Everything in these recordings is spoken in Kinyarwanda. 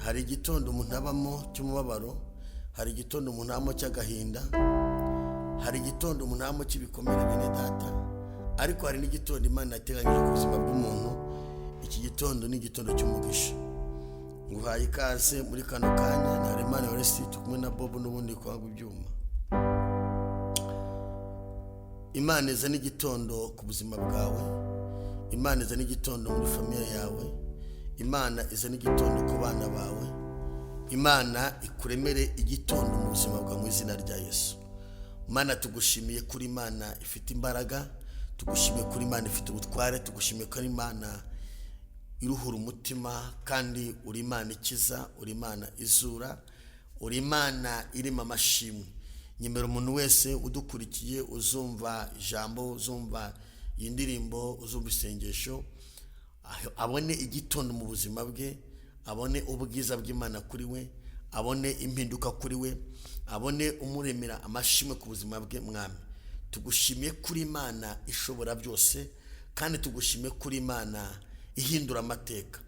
Hari igitondo umuntu abamo cy'umubabaro, hari igitondo umuntu abamo cy'agahinda, hari igitondo umuntu abamo cy'ibikomere, bene data, ariko hari n'igitondo Imana yateganyije ku buzima bw'umuntu. Iki gitondo ni igitondo cy'umugisha. Nguhaye ikaze muri kano kanya na Haremana Oreste, kumwe na Bob n'ubundi kwanga ibyuma. Imana izana igitondo ku buzima bwawe, Imana izana igitondo muri famiye yawe, Imana izana igitondo ku bana bawe, Imana ikuremere igitondo mu buzima bwawe mu izina rya Yesu. Mana, tugushimiye kuri Imana ifite imbaraga, tugushimiye kuri Imana ifite ubutware, tugushimiye kuri Imana iruhura umutima, kandi uri Imana ikiza, uri Imana izura, uri Imana irema amashimwe. Nyemera umuntu wese udukurikiye, uzumva ijambo, uzumva iyi ndirimbo, uzumva isengesho, abone igitondo mu buzima bwe, abone ubwiza bw'Imana kuri we, abone impinduka kuri we, abone umuremera amashimwe ku buzima bwe. Mwami, tugushimiye kuri Imana ishobora byose, kandi tugushimiye kuri Imana ihindura amateka.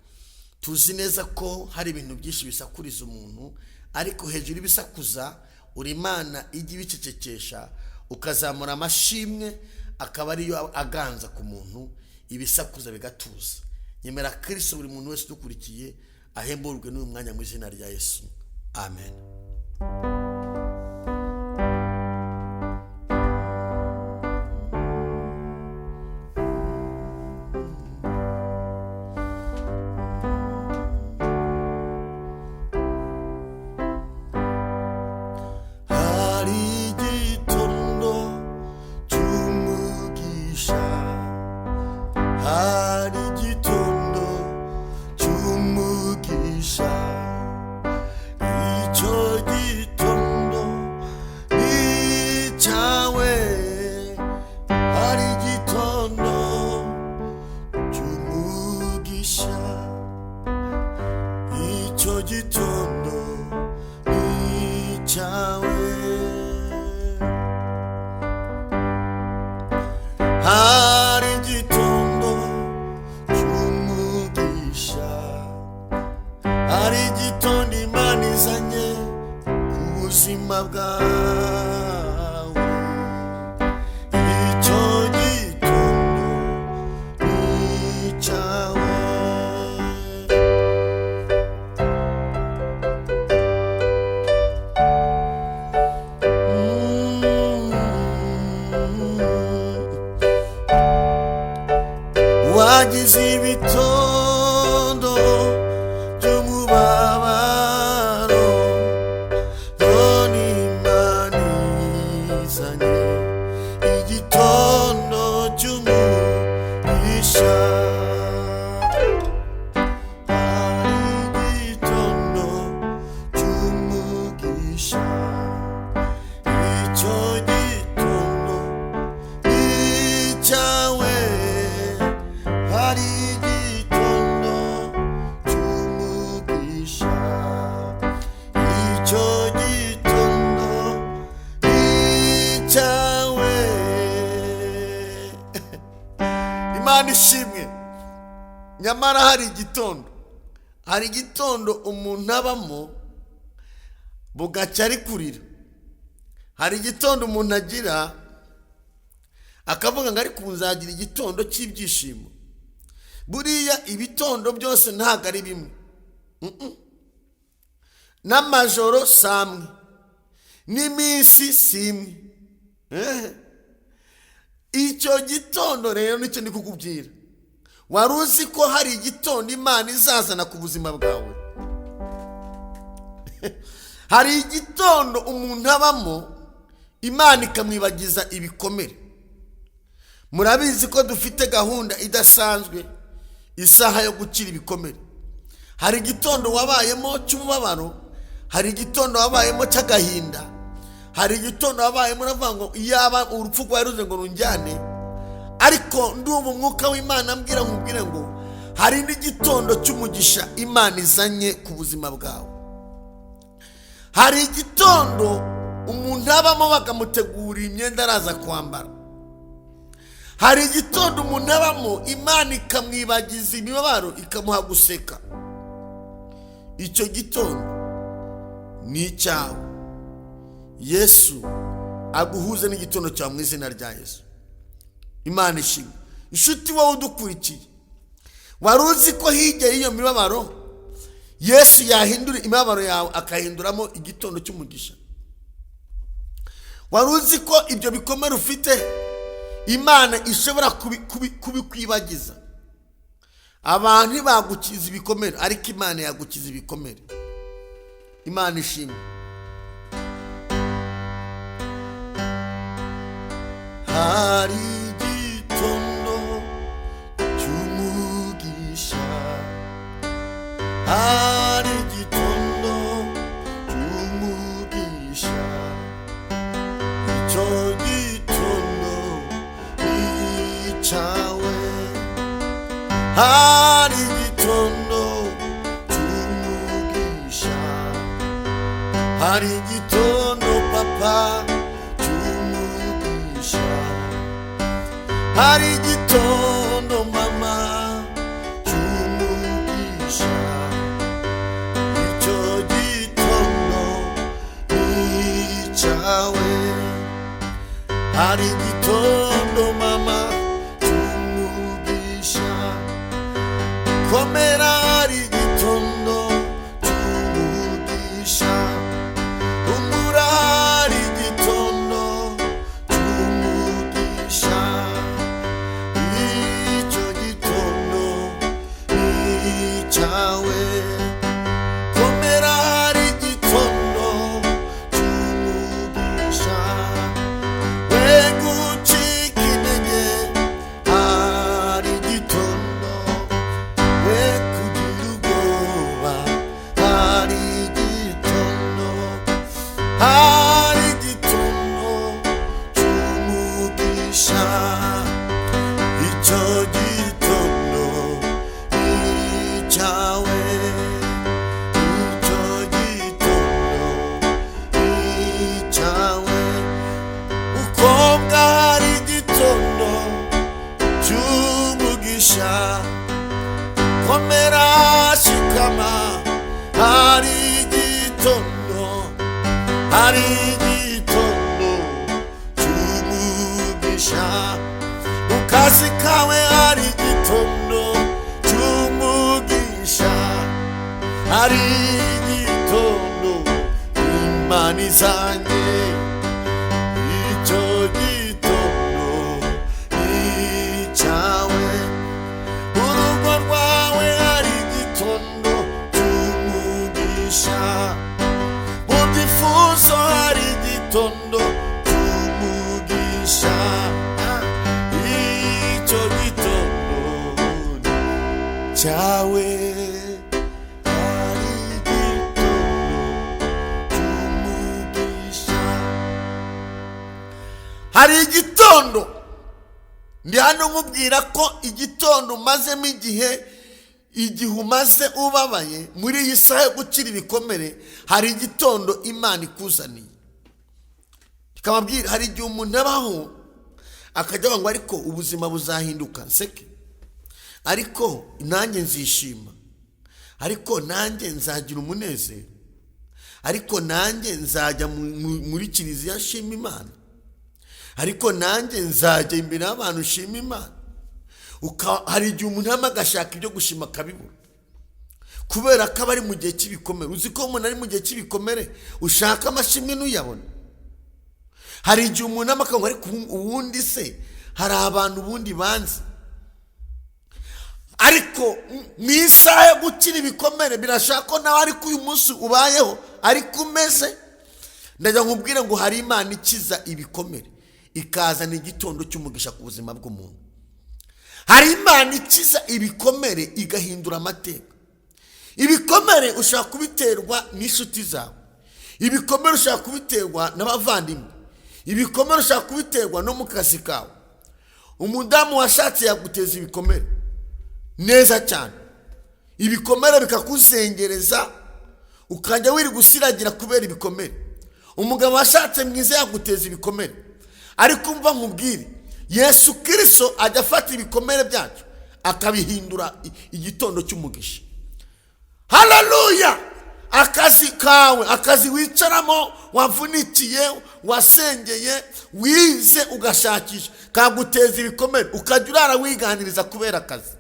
Tuzi neza ko hari ibintu byinshi bisakuriza umuntu, ariko hejuru y'ibisakuza uri Imana ijya ibicecekesha, ukazamura amashimwe akaba ariyo aganza ku muntu, ibisakuza bigatuza. Nyemera Kristo buri muntu wese udukurikiye ahemburwe n'uyu mwanya mu izina rya Yesu, amen. Hari igitondo cy'umugisha, hari igitondo cy'umugisha, icyo gitondo ni icyawe. Hari igitondo cy'umugisha, icyo gitondo ni icyawe. Hari igitondo cy'umugisha, hari igitondo Imana izanye ku buzima bwawe, icyo gitondo ni icyawe. Wagize ibitondo by'umubabaro, none Imana izanye igitondo cy'umugisha. Hari igitondo cy'umugisha, icyo gitondo ni icyawe. Hari igitondo cy'umugisha, icyo gitondo ni icyawe. Imana ishimwe. Nyamara hari igitondo, hari igitondo umuntu abamo bugacya ari kurira. Hari igitondo umuntu agira akavuga ngo ariko nzagira igitondo cy'ibyishimo. Buriya ibitondo byose ntabwo ari bimwe, n'amajoro si amwe, n'iminsi si imwe. Icyo gitondo rero nicyo ndi kukubwira. Wari uzi ko hari igitondo Imana izazana ku buzima bwawe? Hari igitondo umuntu abamo Imana ikamwibagiza ibikomere. Murabizi ko dufite gahunda idasanzwe, isaha yo gukira ibikomere. Hari igitondo wabayemo cy'umubabaro, hari igitondo wabayemo cy'agahinda, hari igitondo wabayemo uravuga ngo iyaba urupfu rwari ruze ngo runjyane, ariko ndumva umwuka w'Imana ambwira nkubwire ngo hari n'igitondo cy'umugisha Imana izanye ku buzima bwawe. Hari igitondo umuntu abamo bakamutegurira imyenda araza kwambara. Hari igitondo umuntu abamo Imana ikamwibagiza imibabaro, ikamuha guseka. Icyo gitondo ni icyawe. Yesu aguhuze n'igitondo cyawe mu izina rya Yesu. Imana ishimwe. Inshuti wowe udukurikiye, wari uzi ko hirya y'iyo mibabaro Yesu yahindura imibabaro yawe akahinduramo igitondo cy'umugisha? Wari uzi ko ibyo bikomere ufite Imana ishobora kubikwibagiza? Abantu ntibagukiza ibikomere, ariko Imana yagukiza ibikomere. Imana ishimwe. Hari igitondo cy'umugisha, hari igitondo cy'umugisha, icyo gitondo ni icyawe. Hari igitondo cy'umugisha, hari igitondo papa cy'umugisha, hari igitondo mama cy'umugisha, icyo gitondo ni icyawe. Hari igitondo mama cy'umugisha, komera, hari igitondo cy'umugisha, humura, hari igitondo cy'umugisha, icyo gitondo ni icyawe. Komera, hari igitondo cy'umugisha, we gucika intege, hari igitondo, we kugira ubwoba, hari igitondo, hari igitondo cy'umugisha, icyo gitondo ni icyawe, icyo gitondo ni icyawe. Mukobwa, hari igitondo cy'umugisha, komera, shikama, hari igitondo, hari igitondo cy'umugisha. Mu kazi kawe hari igitondo cy'umugisha, hari igitondo Imana izanye, icyo gitondo ni icyawe. Urugo rwawe hari igitondo cy'umugisha, mu byifuzo hari igitondo cy'umugisha, icyo gitondo ni cyawe. Hari igitondo cy'umugisha, hari igitondo. Ndi hano nkubwira ko igitondo umazemo igihe, igihe umaze ubabaye muri iyi saha yo gukira ibikomere, hari igitondo Imana ikuzaniye. Ikababwira, hari igihe umuntu abaho akajya avuga ngo ariko ubuzima buzahinduka nseke, ariko nanjye nzishima, ariko nanjye nzagira umunezero, ariko nanjye nzajya muri kiliziya nshima Imana, ariko nanjye nzajya imbere y'abantu nshima Imana. Hari igihe umuntu yama agashaka ibyo gushima akabibura, kubera ko aba ari mu gihe cy'ibikomere. Uzi ko umuntu ari mu gihe cy'ibikomere ushaka amashimwe ntuyabone. Hari igihe umuntu ama akavuga ariko ubundi se hari abantu ubundi banzi. Ariko mu isaha yo gukira ibikomere birashaka ko nawe ariko uyu munsi ubayeho ariko umeze. Ndajya nkubwire ngo hari Imana ikiza ibikomere ikazana igitondo cy'umugisha ku buzima bw'umuntu. Hari Imana ikiza ibikomere igahindura amateka. Ibikomere ushobora kubiterwa n'inshuti zawe, ibikomere ushobora kubiterwa n'abavandimwe, ibikomere ushobora kubiterwa no mu kazi kawe. Umudamu washatse yaguteza ibikomere neza cyane, ibikomere bikakuzengereza ukajya wirirwa usiragira kubera ibikomere. Umugabo washatse mwiza yaguteza ibikomere, ariko umva nkubwire, Yesu Kristo ajya afata ibikomere byacu akabihindura igitondo cy'umugisha. Haleluya! Akazi kawe, akazi wicaramo, wavunikiye, wasengeye, wize, ugashakisha, kaguteza ibikomere, ukajya urara wiganiriza kubera akazi.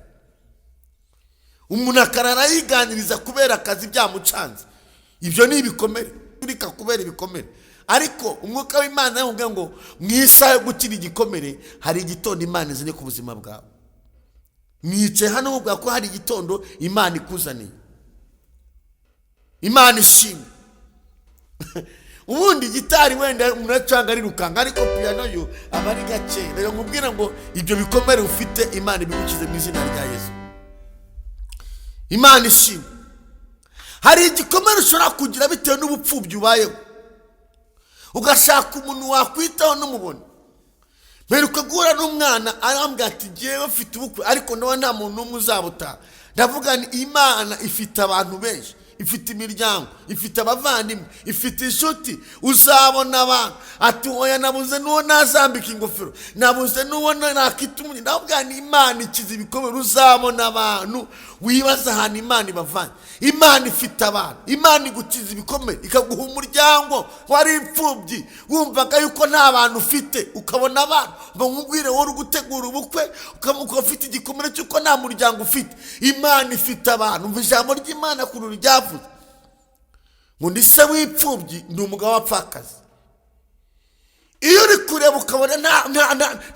Umuntu akarara yiganiriza kubera akazi byamucanze. Ibyo ni ibikomere, turika kubera ibikomere. Ariko umwuka w'Imana yamubwiye ngo mu isaha yo gukira igikomere hari igitondo Imana izanye ku buzima bwawe. Mwicaye hano mubwira ko hari igitondo Imana ikuzaniye. Imana ishimwe. Ubundi gitari wenda umuntu acanga arirukanka, ariko piyano yo aba ari gake. Rero nkubwira ngo ibyo bikomere ufite Imana ibigukize mu izina rya Yesu. Imana ishimwe. Hari igikomere ushobora kugira bitewe n'ubupfubyi ubayeho, ugashaka umuntu wakwitaho n'umubona. Mperuka guhura n'umwana arambwira ati ngewe mfite ubukwe ariko nawe nta muntu n'umwe uzabutaha. Ndavuga ni Imana ifite abantu benshi, ifite imiryango, ifite abavandimwe, ifite inshuti, uzabona abantu. Ati oya, nabuze n'uwo nazambika ingofero, nabuze n'uwo nakita umunye. Ndavuga ni Imana ikiza ibikomere, uzabona abantu wibaza ahantu Imana ibavanye. Imana ifite abantu, Imana igukiza ibikomere, ikaguha umuryango. Wari imfubyi, wumvaga yuko nta bantu ufite, ukabona abantu. Ngo nkubwire, wowe uri gutegura ubukwe ukaba ufite igikomere cy'uko nta muryango ufite, Imana ifite abantu. Umva ijambo ry'Imana kuntu ryavuze ngo ndi se w'imfubyi, ndi umugabo w'abapfakazi. Iyo uri kureba ukabona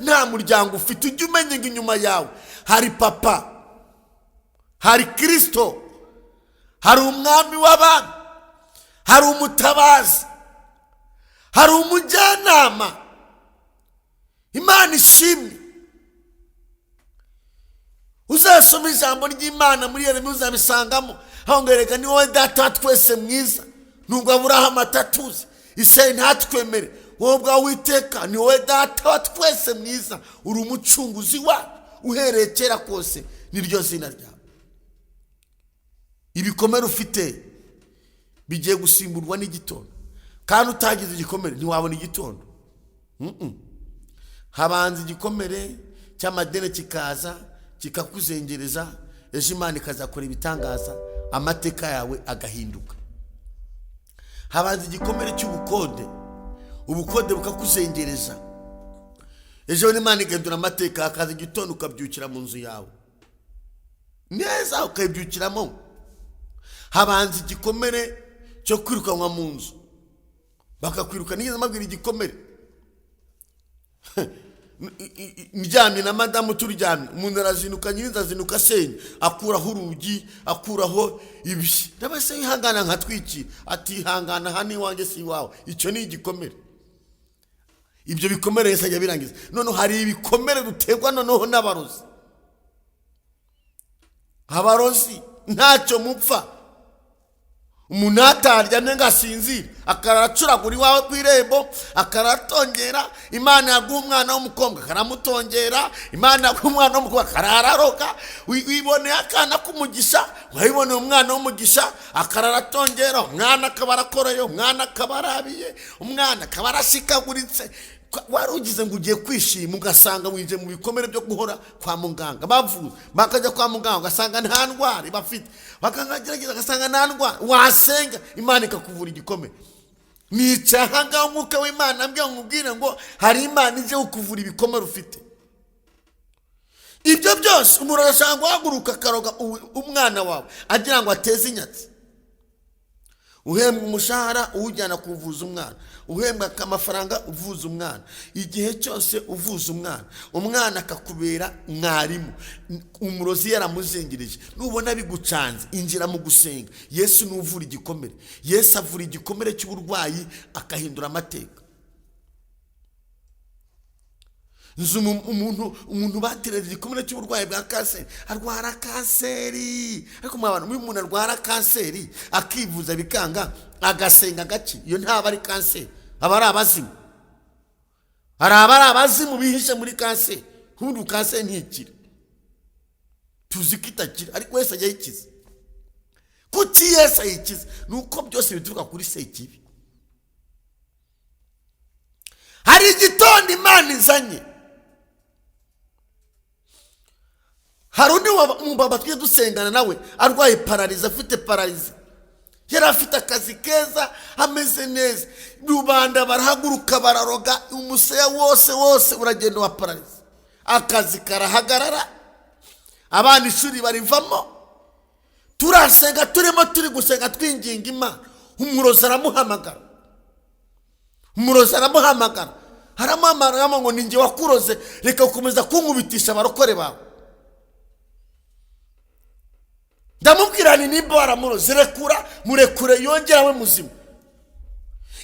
nta muryango ufite, ujye umenya ngo inyuma yawe hari papa, hari Kirisito, hari umwami w'abami, hari umutabazi, hari umujyanama. Imana ishimwe. Uzasoma ijambo ry'Imana muri Yeremiya uzabisangamo, aho ngo erega ni wowe data wa twese mwiza, nubwo Aburahamu atatuzi, Isayi ntatwemere, wowe ubwawe Uwiteka ni wowe data wa twese mwiza, uri umucunguzi wacu uhereye kera kose, niryo zina ryawe. Ibikomere ufite bigiye gusimburwa n'igitondo, kandi utagize igikomere ntiwabona igitondo. Habanza igikomere cy'amadeni kikaza kikakuzengereza, ejo Imana ikazakora ibitangaza, amateka yawe agahinduka. Habanza igikomere cy'ubukode, ubukode bukakuzengereza, ejo Imana igahindura amateka, hakaza igitondo ukabyukira mu nzu yawe neza, ukayibyukiramo. Habanza igikomere cyo kwirukanwa mu nzu, bakakwiruka. Nigeze mbabwira igikomere, ndyamye na madamu, turyamye, umuntu arazinduka, nyirinzu azinduka asenya, akuraho urugi, akuraho ibi. Ndabese yihangana nkatwikira, ati ihangana hano iwanjye si iwawe. Icyo ni igikomere. Ibyo bikomere Yesu ajya birangiza. Noneho hari ibikomere duterwa noneho n'abarozi. Abarozi ntacyo mupfa. Umuntu ataryamye ngo asinzire, akarara acuragura iwawe ku irembo, akarara atongera. Imana yaguha umwana w'umukobwa akaramutongera, Imana yaguha umwana w'umukobwa akarara aroga. Wiboneye akana k'umugisha, wiboneye umwana w'umugisha, akarara atongera, umwana akaba arakoreyo, umwana akaba arabiye, umwana akaba arashikaguritse. Wari ugize ngo ugiye kwishima, ugasanga winjiye mu bikomere byo guhora kwa muganga bavuza, bakajya kwa muganga ugasanga nta ndwara bafite, bakagerageza ugasanga nta ndwara, wasenga Imana ikakuvura igikomere. Nicaye aha ngaha umwuka w'Imana ambwira ngo nkubwire ngo hari Imana ije kukuvura ibikomere ufite. Ibyo byose umuntu arashaka guhaguruka akaroga umwana wawe agira ngo ateze inyatsi. Uhembwa umushahara uwujyana kuvuza umwana, uhembwa amafaranga uvuza umwana, igihe cyose uvuza umwana, umwana akakubera mwarimu, umurozi yaramuzengereje. Nubona bigucanze, injira mu gusenga. Yesu ni uvura igikomere. Yesu avura igikomere cy'uburwayi akahindura amateka. Nzi umuntu baterera igikomere cy'uburwayi bwa kanseri, arwara kanseri. Ariko mwa bantu, iyo umuntu arwara kanseri akivuza bikanga, agasenga gake, iyo ntaba ari kanseri, aba ari abazimu. Hari abari abazimu bihishe muri kanseri. Ubundi kanseri ntikira, tuzi ko itakira, ariko Yesu ajya ayikiza. Kuki Yesu ayikiza? Ni uko byose bituruka kuri Sekibi. Hari igitondo Imana izanye. Hari undi mubaba tujye dusengana nawe arwaye pararize, afite pararize, Yari afite akazi keza, ameze neza. Rubanda barahaguruka, bararoga umusaya wose wose uragenda wa parariza, akazi karahagarara, abana ishuri barivamo. Turasenga, turimo turi gusenga twinginga Imana, umurozi aramuhamagara, umurozi aramuhamagara, aramuhamagara ngo: "Ni njye wakuroze, reka gukomeza kunkubitisha abarokore bawe." Ndamubwira ni nimba waramuroze, rekura, murekure yongere abe muzima.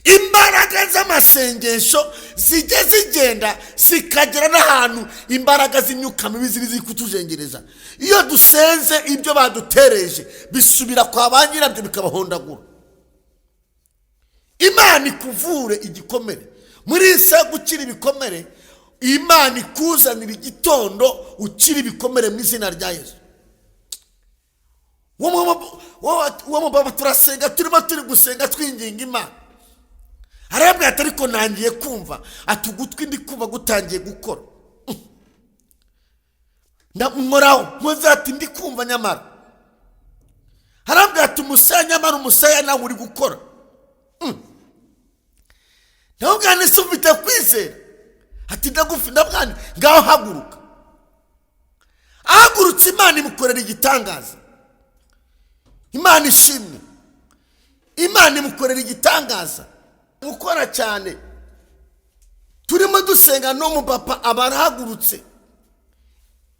Imbaraga z'amasengesho zijya zigenda zikagera n'ahantu imbaraga z'imyuka mibi ziri ziri kutujengereza. Iyo dusenze, ibyo badutereje bisubira kwa ba nyirabyo bikabahondagura. Imana ikuvure igikomere muri iyi saha. Gukira ibikomere, Imana ikuzanira igitondo, ukira ibikomere mu izina rya Yesu. Uwo mubaba turasenga, turimo turi gusenga twinginga Imana, arabwira ati: "Ariko ntangiye kumva," ati: "Ugutwi ndi kumva gutangiye gukora." Nkoraho nkoze, ati: "Ndi kumva nyamara." Arabwira ati: "Umusaya nyamara, umusaya nawe uri gukora." Ndamubwira nti: "Ese ufite kwizera?" Ati: "Ndagufi." Ndabwira: "Ngaho haguruka." Ahagurutse, Imana imukorera igitangaza. Imana ishimwe. Imana imukorera igitangaza gukora cyane. Turimo dusenga, n'umupapa aba arahagurutse.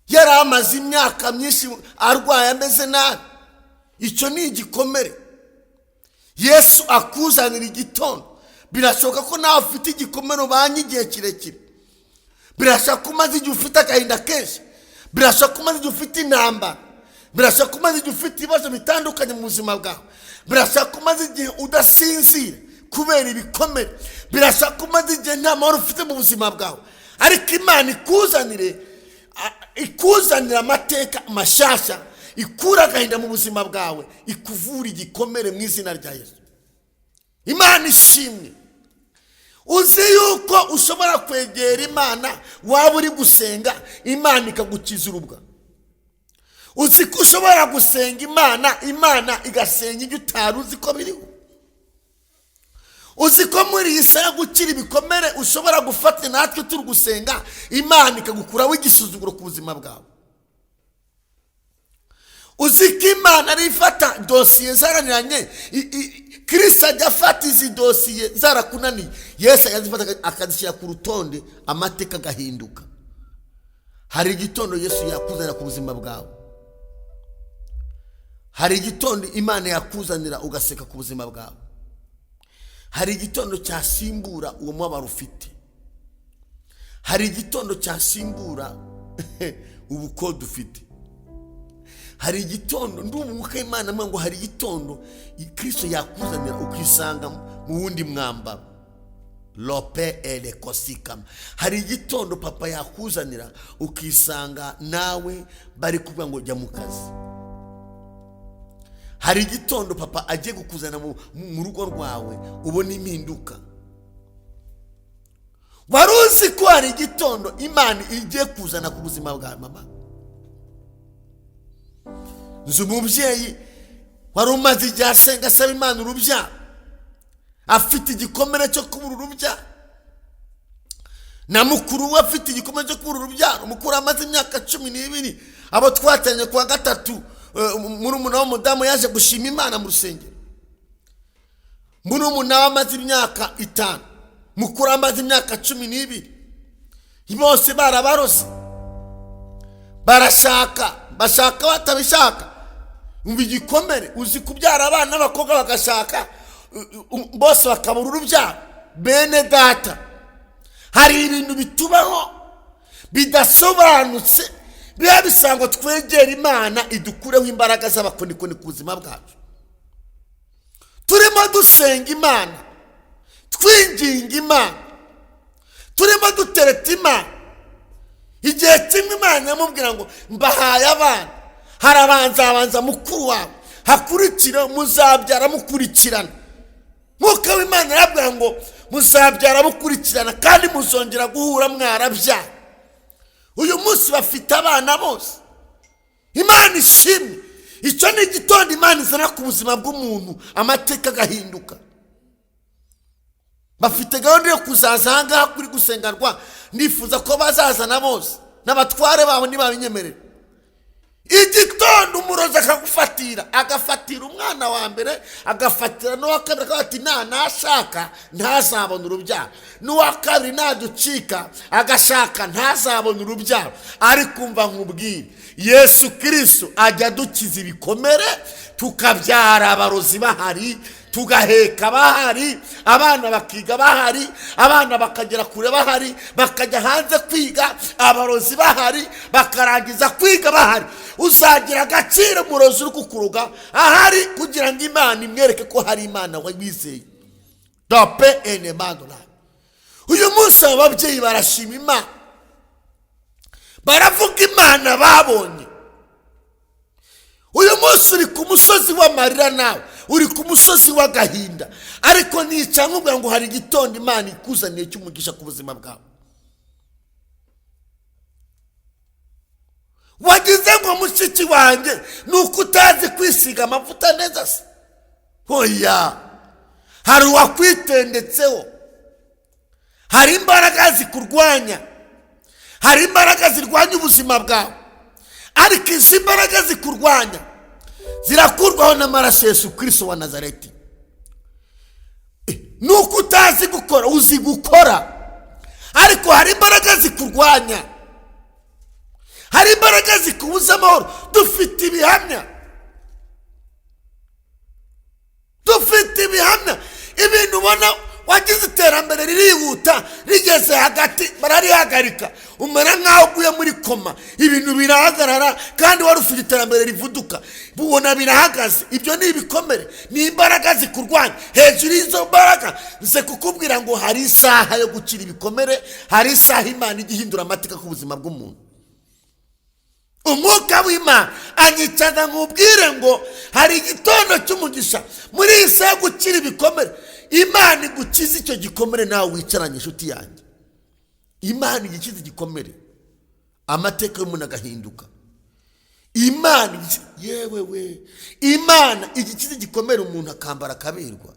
Yari amaze imyaka myinshi arwaye, ameze nabi. Icyo ni igikomere. Yesu akuzanira igitondo. Birashoboka ko nawe ufite igikomere ubanye igihe kirekire. Birashoboka ko umaze igihe ufite agahinda kenshi. Birashoboka ko umaze igihe ufite intambara. Birashoboka ko umaze igihe ufite ibibazo bitandukanye mu buzima bwawe. Birashoboka ko umaze igihe udasinzira kubera ibikomere. Birashoboka ko umaze igihe nta mahoro ufite mu buzima bwawe. Ariko Imana ikuzanire amateka mashyashya, ikura agahinda mu buzima bwawe, ikuvura igikomere mu izina rya Yesu. Imana ishimwe. Uzi yuko ushobora kwegera Imana, waba uri gusenga, Imana ikagukiza urubwa? Uzi ko ushobora gusenga Imana, Imana igasenya ibyo utari uzi ko biriho? Uzi ko muri iyi saha gukira ibikomere ushobora gufata natwe turi gusenga, Imana ikagukuraho igisuzuguro ku buzima bwawe? Uzi ko Imana ari ifata dosiye zaraniranye? Kirisito ajya afata izi dosiye zarakunaniye, Yesu ajya azifata akazishyira ku rutonde, amateka agahinduka. Hari igitondo Yesu yakuzanira ku buzima bwawe. Hari igitondo Imana yakuzanira ugaseka ku buzima bwawe. Hari igitondo cyasimbura uwo mubabaro ufite. Hari igitondo cyasimbura ubukode ufite. Hari igitondo, ndumva Umwuka w'Imana avuga ngo hari igitondo Kirisito yakuzanira ukisanga mu wundi mwambaro lope ere kosikama. Hari igitondo papa yakuzanira ukisanga nawe bari kuvuga ngo: "Jya mu kazi." Hari igitondo papa agiye kukuzana mu rugo rwawe, ubona impinduka. Wari uzi ko hari igitondo Imana igiye kuzana ku buzima bwa mama? Nzi umubyeyi wari umaze igihe asenga, asaba Imana urubyaro, afite igikomere cyo kubura urubyaro, na mukuru we afite igikomere cyo kubura urubyaro. Mukuru amaze imyaka 12. Abo twatanye kuwa gatatu, murumuna w'umudamu yaje gushima Imana mu rusengero. Murumuna we amaze imyaka 5, mukuru amaze imyaka 12. Bose barabarose, barashaka, bashaka batabishaka. Umva igikomere! Uzi kubyara abana b'abakobwa bagashaka, bose bakabura urubyaro? Bene data, hari ibintu bitubaho bidasobanutse, biba bisaba ngo twegere Imana idukureho imbaraga z'abakonikoni ku buzima bwacu. Turimo dusenga Imana, twinginga Imana, turimo dutereta Imana. Igihe kimwe Imana yamubwira ngo: "Mbahaye abana, harabanza habanza mukuru wawe, hakurikira muzabyara mukurikirana." Mwuka w'Imana arabwira ngo: "Muzabyara mukurikirana, kandi muzongera guhura mwarabyara." Uyu munsi bafite abana bose. Imana ishimwe. Icyo ni igitondo Imana izana ku buzima bw'umuntu, amateka agahinduka. Bafite gahunda yo kuzaza aha ngaha kuri gusengerwa, nifuza ko bazazana bose n'abatware babo ntibabinyemerere. Igitondo umurozi akagufatira, agafatira umwana wa mbere, agafatira n'uwa kabiri, akavuga ati nashaka ntazabona urubyaro, n'uwa kabiri naducika agashaka ntazabona urubyaro. Ariko umva nkubwire, Yesu Kristo ajya adukiza ibikomere, tukabyara abarozi bahari, tugaheka bahari, abana bakiga bahari, abana bakagera kure bahari, bakajya hanze kwiga abarozi bahari, bakarangiza kwiga bahari. Uzagira agaciro umurozi uri kukuroga ahari, kugira ngo Imana imwereke ko hari Imana wizeye. Dope ene mandora. Uyu munsi aba babyeyi barashima Imana, baravuga Imana babonye. Uyu munsi uri ku musozi w'amarira, nawe uri ku musozi w'agahinda, ariko nica nkubwira ngo hari igitondo Imana ikuzaniye cy'umugisha ku buzima bwawe. Wagize ngo mushiki wanjye ni uko utazi kwisiga amavuta neza se? Oya, hari uwakwitendetseho, hari imbaraga zikurwanya, hari imbaraga zirwanya ubuzima bwawe, ariko izi mbaraga zikurwanya zirakurwaho n'amaraso Yesu Kristo wa Nazareti. Nuko utazi gukora, uzi gukora, ariko hari imbaraga zikurwanya, hari imbaraga zikubuza amahoro. Dufite ibihamya, dufite ibihamya. Ibintu ubona wagize iterambere ririhuta, rigeze hagati bararihagarika, umera nk'aho uguye muri koma, ibintu birahagarara, kandi wari ufite iterambere rivuduka, ubona birahagaze. Ibyo ni ibikomere, ni imbaraga zikurwanya. Hejuru y'izo mbaraga nze kukubwira ngo hari isaha yo gukira ibikomere, hari isaha Imana ijya ihindura amateka ku buzima bw'umuntu. Umwuka w'Imana anyicaza nkubwire ngo hari igitondo cy'umugisha muri iyi saha yo gukira ibikomere. Imana igukiza icyo gikomere nawe wicaranye, inshuti yanjye. Imana igikiza igikomere, amateka y'umuntu agahinduka. Imana yewe we, Imana igikiza igikomere, umuntu akambara akaberwa.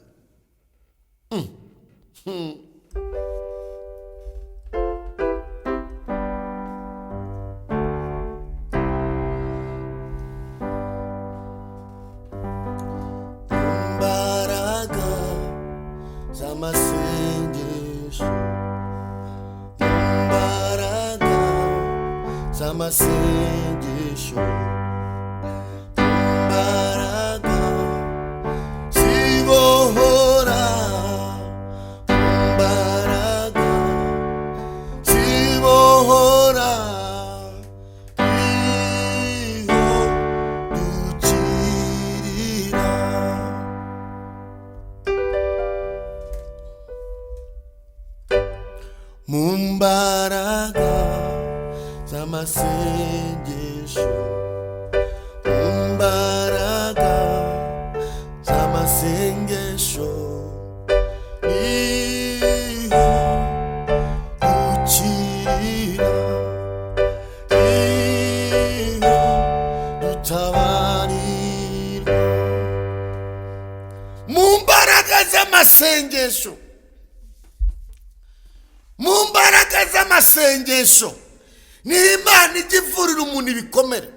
Imbaraga z'amasengesho, imbaraga z'amasengesho, imbaraga zibohora, imbaraga zibohora, niho dukirira. Mu mbaraga z'amasengesho, mu mbaraga z'amasengesho, niho dukirira, niho dutabarirwa. Mu mbaraga z'amasengesho, mu mbaraga z'amasengesho niho Imana ijya ivurira umuntu ibikomere.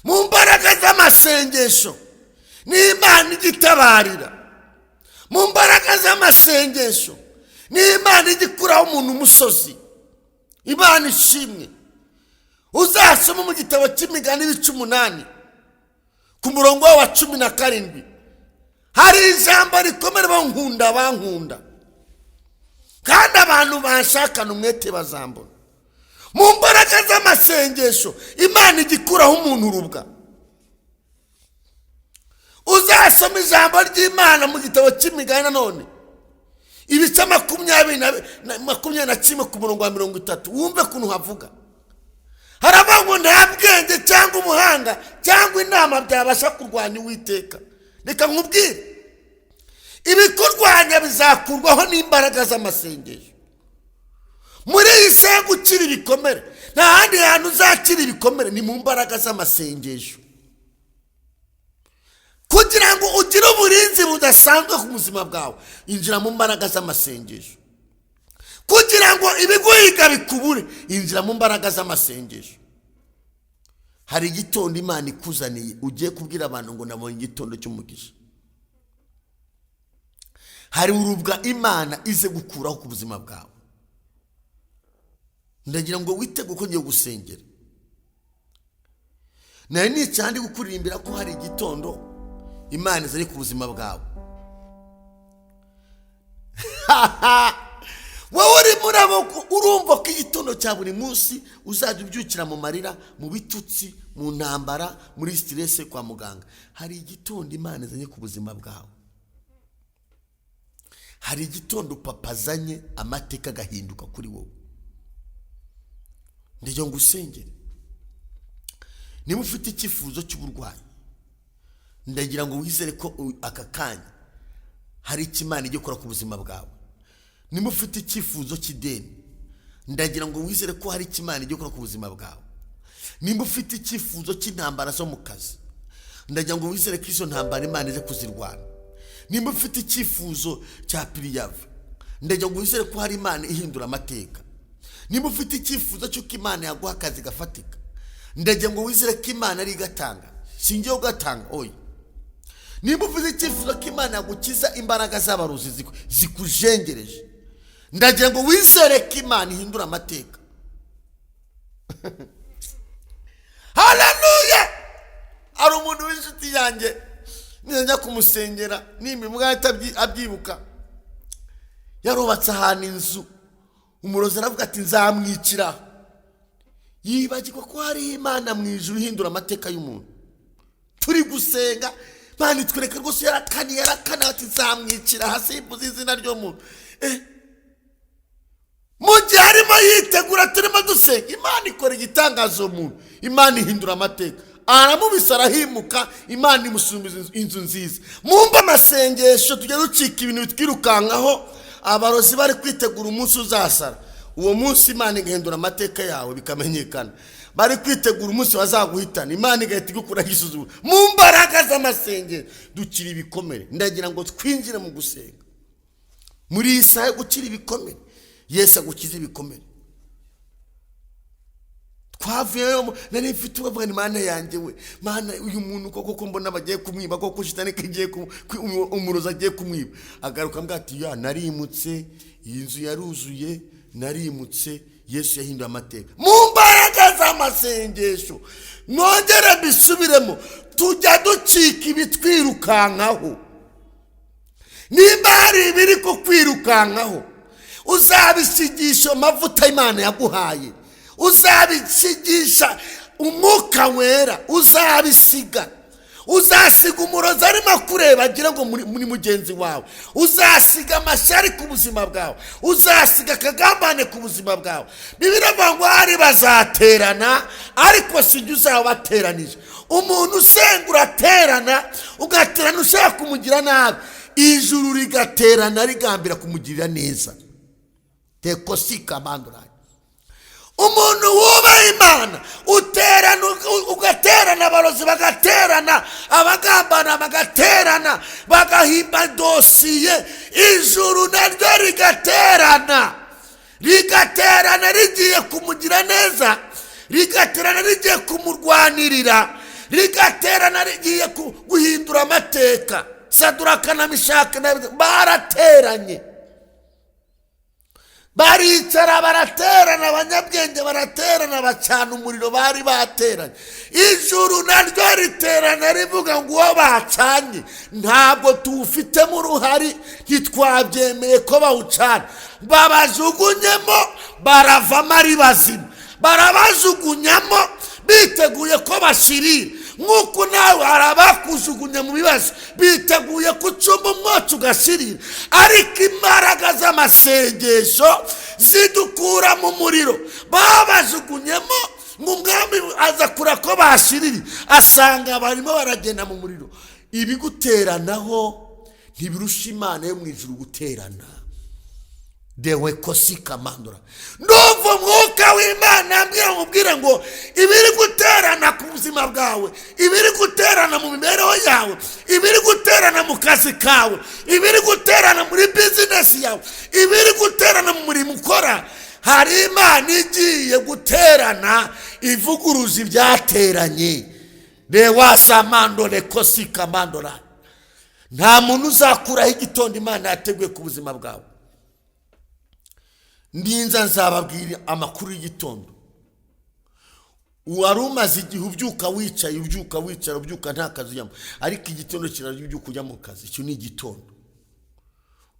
Mu mbaraga z'amasengesho niho Imana ijya itabarira. Mu mbaraga z'amasengesho niho Imana ijya ikuraho umuntu umusozi. Imana ishimwe. Uzasoma mu gitabo cy'Imigani ibice 8 ku murongo wa 17, hari ijambo rikomere: bankunda bankunda, kandi abantu banshakana umwete bazambona. Mu mbaraga z'amasengesho Imana ijya ikuraho umuntu urubwa. Uzasoma ijambo ry'Imana mu gitabo cy'Imigani nanone ibice 21 ku murongo wa 30, wumve ukuntu havuga. Haravuga ngo nta bwenge cyangwa ubuhanga cyangwa inama byabasha kurwanya Uwiteka. Reka nkubwire, ibikurwanya bizakurwaho n'imbaraga z'amasengesho. Muri iyi saha gukira ibikomere, nta handi hantu uzakira ibikomere, ni mu mbaraga z'amasengesho. Kugira ngo ugire uburinzi budasanzwe ku buzima bwawe, injira mu mbaraga z'amasengesho. Kugira ngo ibiguhiga bikubure, injira mu mbaraga z'amasengesho. Hari igitondo Imana ikuzaniye, ugiye kubwira abantu ngo nabonye igitondo cy'umugisha. Hari urubwa Imana ize gukuraho ku buzima bwawe. Ndagira ngo witege uko ngiye gusengera. Nari nicaye ndi kukuririmbira ko hari igitondo Imana izanye ku buzima bwawe. Wowe urimo urumva ko igitondo cya buri munsi uzajya ubyukira mu marira, mu bitutsi, mu ntambara, muri stress kwa muganga. Hari igitondo Imana izanye ku buzima bwawe. Hari igitondo papa azanye, amateka agahinduka kuri wowe. Ndagira ngo usengere. Niba ufite icyifuzo cy'uburwayi, ndagira ngo wizere ko aka kanya hari icyo Imana ijya ikora ku buzima bwawe. Niba ufite icyifuzo cy'ideni, ndagira ngo wizere ko hari icyo Imana ijya ikora ku buzima bwawe. Niba ufite icyifuzo cy'intambara zo mu kazi, ndagira ngo wizere ko izo ntambara Imana ije kuzirwana. Niba ufite icyifuzo cya préavis, ndagira ngo wizere ko hari Imana ihindura amateka. Niba ufite icyifuzo cy'uko Imana yaguha akazi gafatika, ndagira ngo wizere ko Imana ari igatanga, singiye ugatanga oya. Niba ufite icyifuzo ko Imana yagukiza imbaraga z'abarozi zikujengereje, ndagira ngo wizere ko Imana ihindura amateka. Haleluya! Hari umuntu w'inshuti yanjye nijya kumusengera, nimba abyibuka, yarubatse ahantu inzu, umurozi aravuga ati nzamwicira. Yibagirwa ko hari Imana mu ijuru ihindura amateka y'umuntu. Turi gusenga, Imana itwereka rwose yarakaniye, yarakana ati nzamwicira hasi mvuze izina ry'umuntu. Mu gihe arimo yitegura, turimo dusenga, Imana ikora igitangaza uwo muntu, Imana ihindura amateka, aramubisa arahimuka, Imana imusubiza inzu nziza. Mumba amasengesho tujya ducika ibintu bitwirukankaho. Abarozi bari kwitegura umunsi uzasara, uwo munsi Imana igahindura amateka yawe bikamenyekana. Bari kwitegura umunsi bazaguhitana, Imana igahita igukuraho igisuzuguro. Mu mbaraga z'amasengero dukira ibikomere. Ndagira ngo twinjire mu gusenga muri iyi saha yo gukira ibikomere. Yesu agukize ibikomere. Twavuyeyo nari mfite ubavuga ni Mana yanjye we, Mana, uyu muntu koko ko mbona bagiye kumwiba, koko shitani kagiye umurozi agiye kumwiba. Agaruka mbwa ati ya narimutse, iyi nzu yaruzuye, narimutse. Yesu yahinduye amateka mu mbaraga z'amasengesho. Mwongere mbisubiremo, tujya ducika ibitwirukankaho. Nimba hari ibiri kukwirukankaho, uzabisigisha amavuta Imana yaguhaye, uzabisigisha umwuka wera, uzabisiga. Uzasiga umurozi arimo kureba agira ngo muri mugenzi wawe, uzasiga amashyari ku buzima bwawe, uzasiga akagambane ku buzima bwawe. Bibiliya ivuga ngo hari bazaterana, ariko si jye uzaba bateranije. Umuntu usenga uraterana, ugaterana ushaka kumugira nabi, ijuru rigaterana rigambira kumugirira neza. Tekosika banduraye. Umuntu wubaha Imana uterana, ugaterana, abarozi bagaterana, abagambana bagaterana, bagahimba dosiye, ijuru naryo rigaterana, rigaterana rigiye kumugira neza, rigaterana rigiye kumurwanirira, rigaterana rigiye guhindura amateka. Saduraka na Mishaka barateranye, baricara baraterana, abanyabwenge baraterana, bacana umuriro bari bateranye. Ijuru naryo riterana rivuga ngo uwo bacanye ntabwo tuwufitemo uruhari, ntitwabyemeye ko bawucana. Babajugunyemo, baravamo ari bazima, barabajugunyamo biteguye ko bashirira. Nk'uko nawe hari abakujugunya mu bibazo biteguye kucumba umwotsi ugashirira, ariko imbaraga z'amasengesho zidukura mu muriro. Babajugunyemo ngo umwami aza kura ko bashiriri, asanga barimo baragenda mu muriro. Ibiguteranaho ntibirusha Imana yo mu ijuru guterana. Dewe kosikamandura. Ndumva umwuka w'Imana ambwira nkubwire ngo ibiri guterana ku buzima bwawe, ibiri guterana mu mibereho yawe, ibiri guterana mu kazi kawe, ibiri guterana muri bizinesi yawe, ibiri guterana mu murimo ukora, hari Imana igiye guterana ivuguruza ibyateranye. Rewasamandore kosikamandora. Nta muntu uzakuraho igitondo Imana yateguye ku buzima bwawe. Ndinza nzababwira amakuru y'igitondo. Wari umaze igihe ubyuka wicaye, ubyuka wicara, ubyuka nta kazi ujyamo, ariko igitondo kirarya ubyuka ujya mu kazi. Icyo ni igitondo.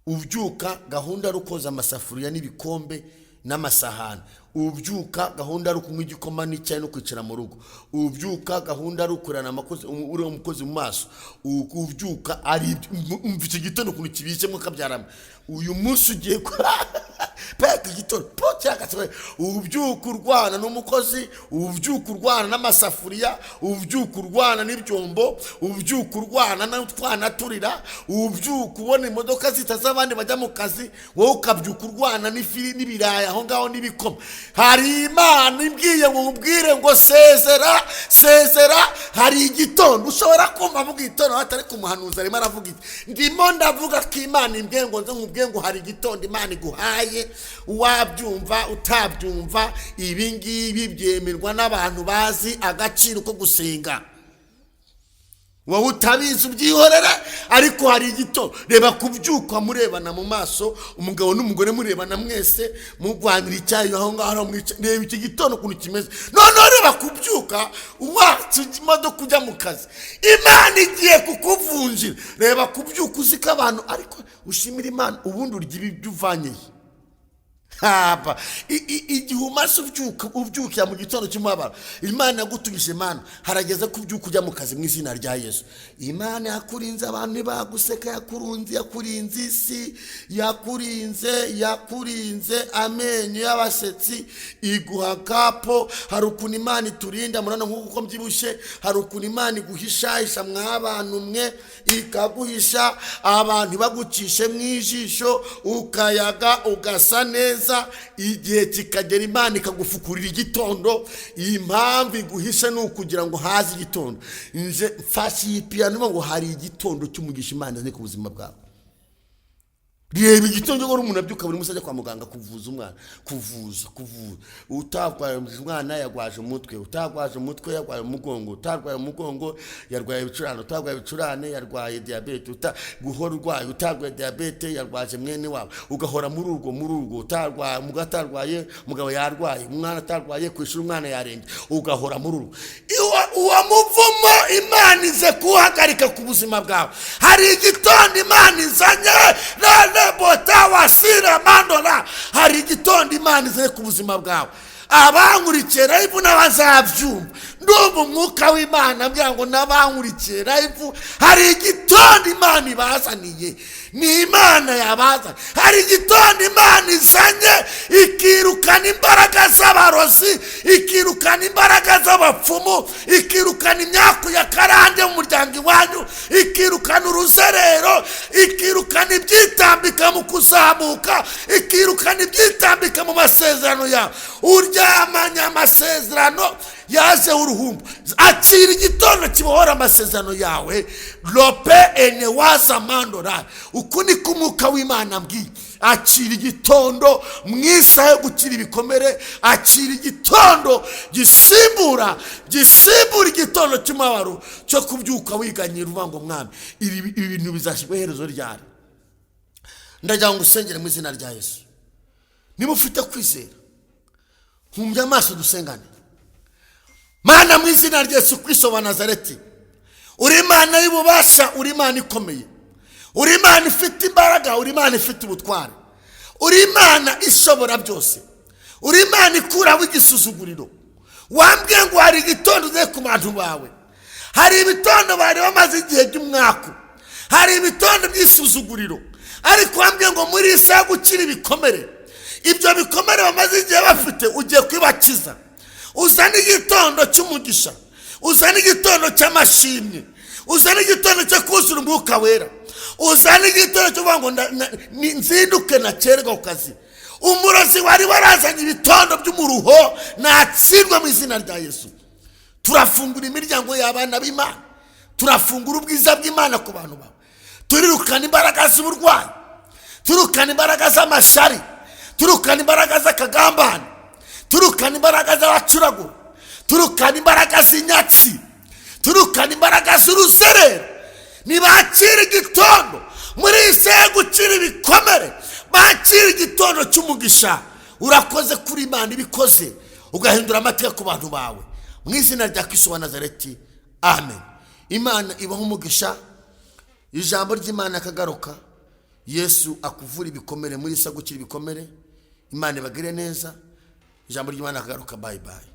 Ubyuka gahunda ari ukoza amasafuriya n'ibikombe n'amasahani, ubyuka gahunda ari ukunywa igikoma n'icyayi no kwicara mu rugo, ubyuka gahunda ari ukurana amakozi uriya mukozi mu maso, ubyuka ari umva icyo gitondo ukuntu kibishyemo kabyarama. Uyu munsi ugiye peka igitondo po cyakatse, ubyuka urwana n'umukozi, ubyuka urwana n'amasafuriya, ubyuka urwana n'ibyombo, ubyuka urwana n'utwana turira, ubyuka ubona imodoka zita z'abandi bajya mu kazi, wowe ukabyuka urwana n'ifiri n'ibirayi aho ngaho n'ibikoma. Hari Imana imbwiye ngo nkubwire ngo sezera, sezera, hari igitondo. Ushobora kumva mu gitondo hatari kumuhanuza arimo aravuga iki? Ndimo ndavuga ko Imana imbwiye ngo nze nkubwire ngo hari igitondo Imana iguhaye. Wabyumva utabyumva, ibi ngibi byemerwa n'abantu bazi agaciro ko gusenga. Wowe utabizi ubyihorere, ariko hari igitondo. Reba kubyuka murebana mu maso, umugabo n'umugore murebana mwese murwanira icyayi aho ngaho mwicaye. Reba iki gitondo ukuntu kimeze. Noneho reba kubyuka watse imodoka ujya mu kazi, Imana igiye kukuvunjira. Reba kubyuka uzi ko abantu, ariko ushimira Imana, ubundi urya ibyo uvanye haba igihe umaze ubyuka ubyukira mu gitondo cy'umubabaro. Imana yagutugije Imana, harageze ko ubyuka ujya mu kazi mu izina rya Yesu. Imana yakurinze abantu ntibaguseka, yakurunze, yakurinze isi, yakurinze, yakurinze amenyo y'abasetsi, iguha kapo. Hari ukuntu Imana iturinda, murabona nk'uko mbyibushye, hari ukuntu Imana iguhishahisha mw'abantu mwe, ikaguhisha abantu bagucishe mu ijisho, ukayaga ugasa neza. Igihe kikagera Imana ikagufukurira igitondo. Impamvu iguhishe ni ukugira ngo haze igitondo. Nje mfashe iyi piyano ngo hari igitondo cy'umugisha Imana izanye ku buzima bwawe. Reba igitondo ngo umuntu abyuka buri munsi ajya kwa muganga kuvuza umwana, kuvuza, kuvuza. Utarwaye umwana yarwaje umutwe, utarwaje umutwe yarwaye umugongo, utarwaye umugongo yarwaye ibicurane, utarwaye ibicurane yarwaye diyabete, guhora urwaye, utarwaye diyabete yarwaje mwene wabo, ugahora muri urwo muri urwo, utarwaye umugabo atarwaye umugabo yarwaye, umwana atarwaye ku ishuri umwana yarembye, ugahora muri urwo. Uwo muvumo Imana ize kuwuhagarika ku buzima bwawe. Hari igitondo Imana izanye bota wasira mandora. Hari igitondo Imana izanye ku buzima bwawe. Abankurikiye live n'abazabyumva, ndumva umwuka w'Imana ambwira ngo n'abankurikiye live, hari igitondo Imana ibazaniye. Ni Imana yabazanye. Hari igitondo Imana izanye ikirukana imbaraga z'abarozi, ikirukana imbaraga z'abapfumu, ikirukana imyaku ya karande mu muryango iwanyu, ikirukana uruzerero, ikirukana ibyitambika mu kuzamuka, ikirukana ibyitambika mu masezerano yawe. Uryamanye amasezerano yaje uruhumbu. Akira igitondo kibohora amasezerano yawe. Lope ene waza mandora. Uku ni ko umwuka w'Imana ambwiye. Akira igitondo mu isaha yo gukira ibikomere. Akira igitondo gisimbura, gisimbura igitondo cy'umubabaro cyo kubyuka wiganyira uvuga ngo mwami, ibi bintu bizashyirwa iherezo ryari? Ndagira ngo usengere mu izina rya Yesu. Niba ufite kwizera, humbya amaso dusengane. Mana, mu izina rya Yesu Kristo wa Nazareti, uri Imana y'ububasha, uri Imana ikomeye, uri Imana ifite imbaraga, uri Imana ifite ubutware, uri Imana ishobora byose, uri Imana ikuraho igisuzuguriro. Wambwiye ngo hari igitondo uze ku bantu bawe. Hari ibitondo bari bamaze igihe by'umwaku, hari ibitondo by'isuzuguriro, ariko wambwiye ngo muri iyi saha gukira ibikomere, ibyo bikomere bamaze igihe bafite ugiye kwibakiza. Uzane igitondo cy'umugisha, uzane igitondo cy'amashimwe, uzane igitondo cyo kuzura umwuka wera, uzane igitondo cyo kuvuga ngo nzinduke nakererwa ku kazi. Umurozi wari warazanye ibitondo by'umuruho natsindwa mu izina rya Yesu. Turafungura imiryango y'abana b'Imana, turafungura ubwiza bw'Imana ku bantu bawe. Turirukana imbaraga z'uburwayi, turukana imbaraga z'amashari, turukana imbaraga z'akagambane, turukana imbaraga z'abacuragura, turukana imbaraga z'inyatsi, turukana imbaraga z'uruzerero. Ntibakire igitondo muri iyi saha yo gukira ibikomere, bakire igitondo cy'umugisha. Urakoze kuri Imana ibikoze, ugahindura amateka ku bantu bawe, mu izina rya Kristo wa Nazareti, amen. Imana ibaho umugisha. Ijambo ry'Imana akagaruka. Yesu akuvura ibikomere muri isa gukira ibikomere. Imana ibagire neza. Ijambo ry'Imana akagaruka. Bye bye.